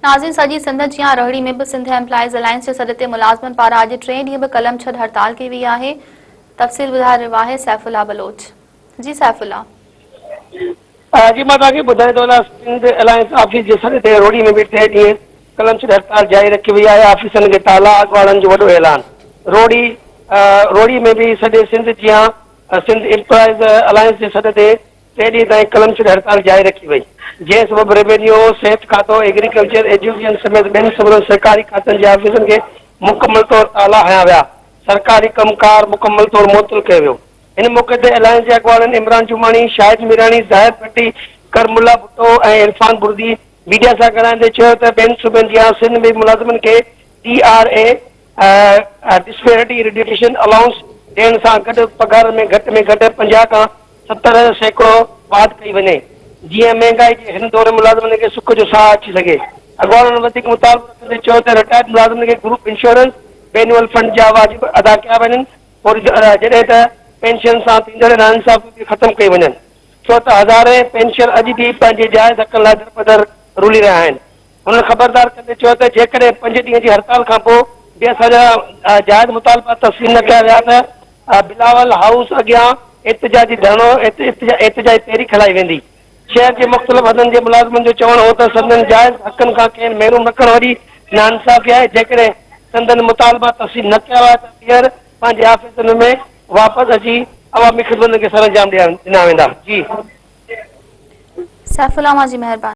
ناظرين سڄي سنڌ جيان روهڙي ۾ به سنڌ ايمپلائيز الائنس جي سڏ تي ملازمن پاران اڄ ٽئين ڏينهن به قلم ڇڏ هڙتال ڪئي وئي آهي. تفصيل ٻڌائي رهيو آهي سيف الله بلوچ. جي سيف الله. جي مان توهان کي ٻڌائي ٿو هلان سنڌ الائنس آفيس جي سڏ تي روهڙي ۾ به ٽئين ڏينهن قلم ڇڏ هڙتال جاري رکي وئي آهي آفيسن کي تالا اڳواڻن جو وڏو اعلان روهڙي روهڙي ۾ به سڄي سنڌ جيان سنڌ ايمپلائيز الائنس جي سڏ تي ٽئين ڏينهن تائين قلم ڇڏ هڙتال جاري رکي وئي، جنهن سبب روينيو، صحت کاتو، ايگريڪلچر، ايجوڪيشن سميت ٻين سمورن سرڪاري کاتن جي آفيسن کي مڪمل طور تالا هنيا ويا، سرڪاري ڪم ڪار مڪمل طور معطل ڪيو ويو. ان موقعي تي الائنس جي اڳواڻن عمران جماڻي، شاهد ميراڻي، زاهد ڀٽي، ڪرم الله ڀٽو ۽ عرفان بڙدي ميڊيا سان ڳالهائيندي چيو ته ٻين صوبن جيان سنڌ ۾ به ملازمن کي D R A, disparity reduction allowance ڏيڻ سان گڏ پگهارن ۾ گهٽ ۾ گهٽ 50 کان 70% واڌ ڪئي وڃي جيئن مهنگائي جي هن دور ۾ ملازمن کي سک جو ساهه اچي سگهي. اڳواڻن وڌيڪ مطالبو رکندي چيو ته رٽائرڊ ملازمن کي گروپ انشورنس، بينول فنڊ جا واجب ادا ڪيا وڃن جڏهن ته پينشن سان ٿيندڙ ناانصافيون به ختم ڪيون وڃن ڇو ته هزارين پينشنر اڄ به پنهنجي جائز حقن لاء دربدر رولي رهيا آهن. هنن خبردار ڪندي چيو ته جيڪڏهن پنج ڏينهن جي هڙتال کانپوء به اسان جا جائز مطالبا تسليم نه ڪيا ويا ته بلاول هائوس اڳيان احتجاجي ڌرڻو احتجاجي تحريڪ هلائي ويندي. شهر جي مختلف هنڌن جي ملازمن جو چوڻ هو ته سندن جائز حقن کان کين محروم رکڻ وڏي ناانصافي آهي، جيڪڏهن سندن مطالبا تسليم نه ڪيا ويا ته ٻيهر پنهنجي آفيسن ۾ واپس اچي عوامي خدمتن کي سرانجام ڏنا ويندا. جي. سيف الله اوهان جي مهرباني.